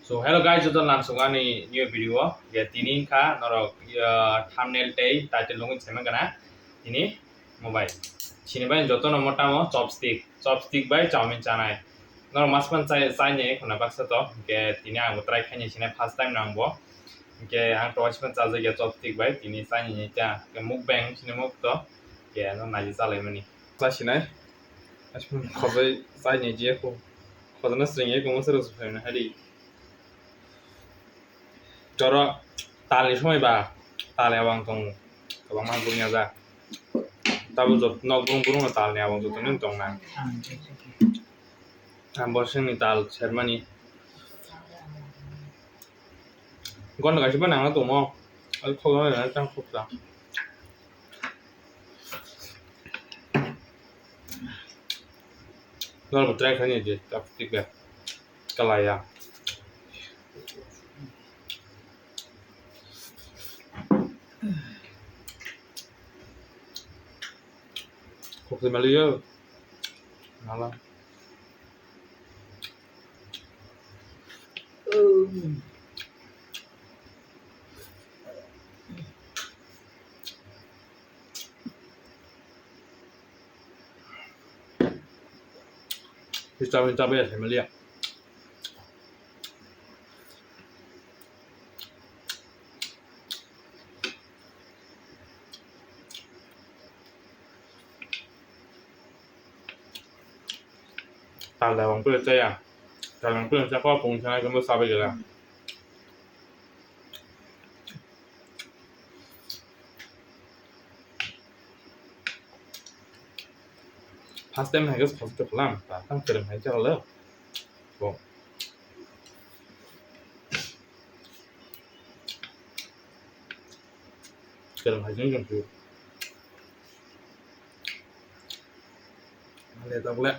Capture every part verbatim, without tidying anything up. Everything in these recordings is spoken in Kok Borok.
So hello guys, joto nansuk ani new video o. Je tini wngkha norok, ah, thumbnail tei title nugwi saiman gana tini mobile. Sini bai joto no motamo chopstick, chopstick bai chowmin chanai. Norok masman chai, chaini khuna baksa to, je tini ang bo try khaini sini first time nang bo. Je ang to masman chajak ya chopstick bai tini chaini cha, je mukbang sini muk to, je no naji chalai mani. Chasinai. Aswk khojai chaini je ko. Khojana sring ye ko masa rok sufai na hari. Toro talni somoi ba, talni abang tongo. Kwbangma bwrwngya ja. Tabuk jot-, nok brung brung no talni abang joto nini tongna. Ang borsingni tal sermani. Gon kaisa ba nangna tongmo. Ai khogna nang tang khoksa. Norok try khaini je, chopstick bai. Kalaya. Khoksa maliyo. Mala. Vitamin tabe ya, family ya. Tal lewang pura chaya. Tal lewang pura chaya, kok pung chana kemo sabai gela. First time hai khe khosok khe phalang, ta tang kerem hai khe holo. Bo. Kerem hai jeng jeng tu. Ale tak le.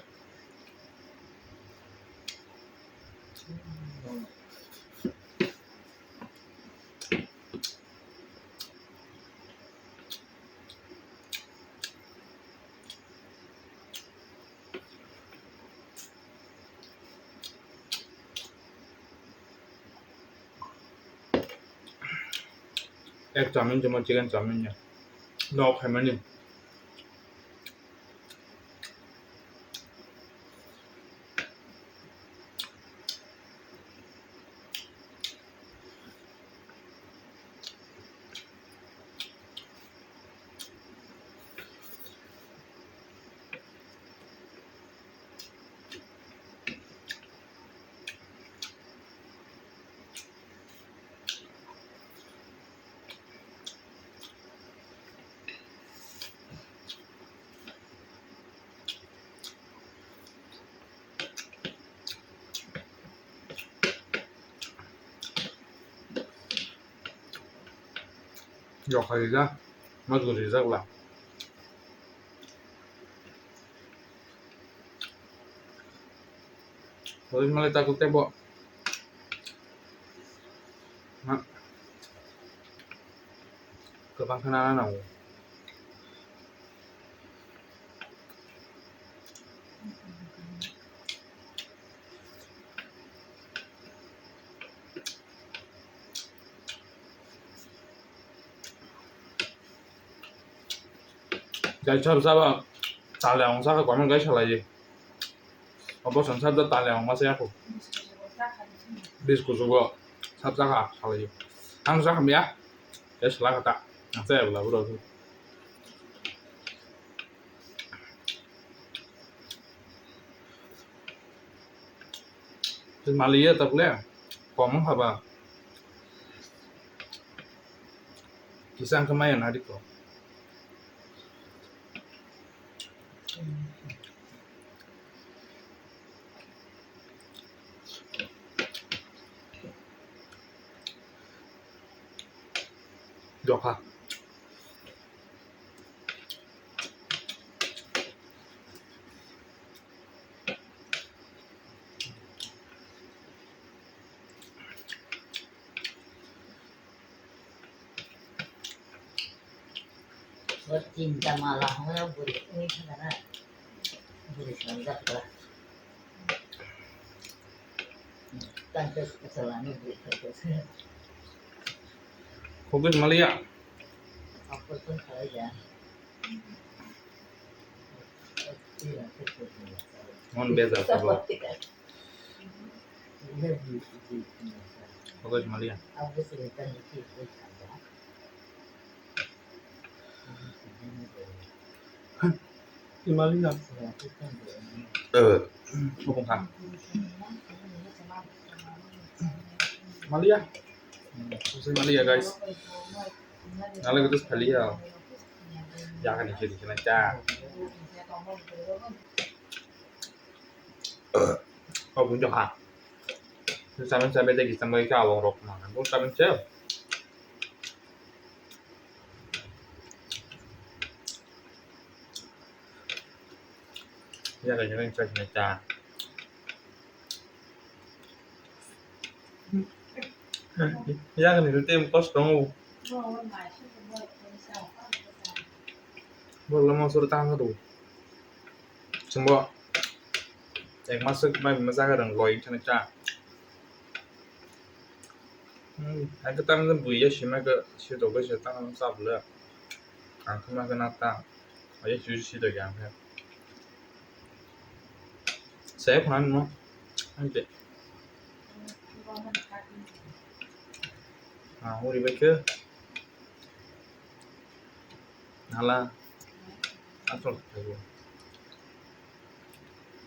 Ek chowmin chuma chicken chowmin ya. Nok hai mani. Jokha rijak, mosgo rijak la. Horis malai takuk tebo. Ma. Kwbang khana nango. Jai sab sabo talya ong saka comment kai salai. Obo song sab talya ong masa yaku. Bis kusugo sab saka salai. Ang saka miya. Ya sala kata. Ang saya bela bro. Maliya takle, kom haba. Kisang kemaya nari ko. Jokha. Tinta mala hwnwi bwrwi wngwi thangkha na. Bwrwi swnamjak kha. Khogwi maliya. Mon beza sabo. Khogwi maliya. Imali na. Eh, hubung ha. Maliya. Usai maliya, guys. Nalai kutus maliya. Ya kan itu di sini, cak. Oh, bunjo ha. Saben saben dagi sambai ka awang rok mana. Bu saben se. Ya kan yang saya cerita. Ya kan itu tim kos dong. Belum mau suruh tahan tuh. Chwngbo ek mas swk bai masa kwrwng loi wngkhe cha. Hmm, hai kwtal bui ya sima khe sito bai se tang cha bwle. Ang khe ma khe na ta. Aya chu sito ya khe. Saya khna no. Ang khe. Ah, uri bai khe. Hala. Asol.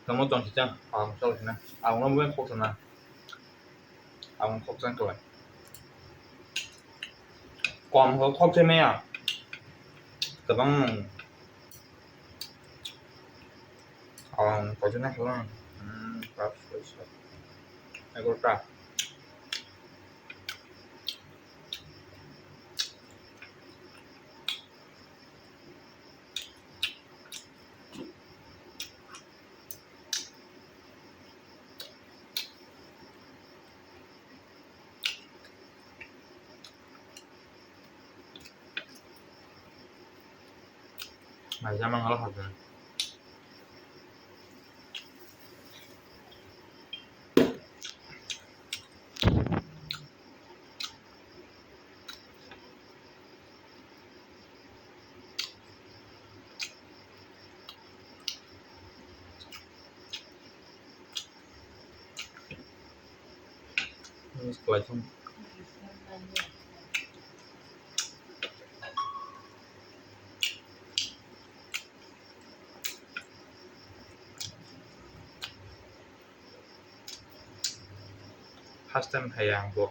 Tamo tong sijang, ang sol sina. Ang no mui khok sana. Ang khok sang kawai. Kom ho khok se meya. Tabang. Ang kau sina kawai. Hmm, pas pas. Ego ta. Mai jama ngalo hajeng. First time hai ang bo.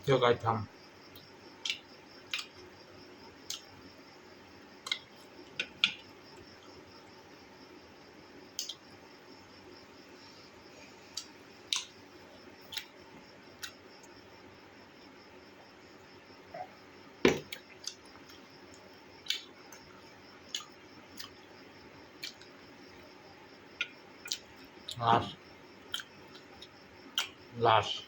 Yo kai tham. Last. Last.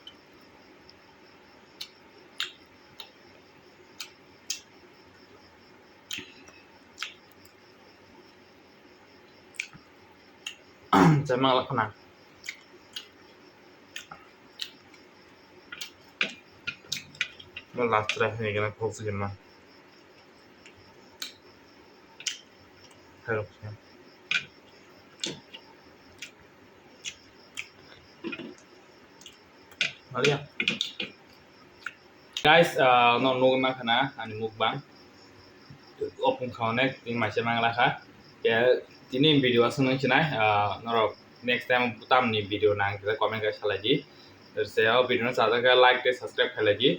Chai mang lakna. Mo last try hini gana kok si gana. Hello. Maria. Guys, ah, no nugwi mankha na ani mukbang. Opung kha onek tini maise manglakha. Ke tini video aswk nung sinai, ah, norok next time tamni video nang khe comment khe salai di. Rwchaya o video no chajak khe like tei subscribe khailai di.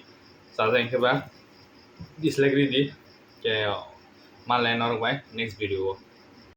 Chajak hinkhe ba dislike ridi. Khe malai norok bai next video o.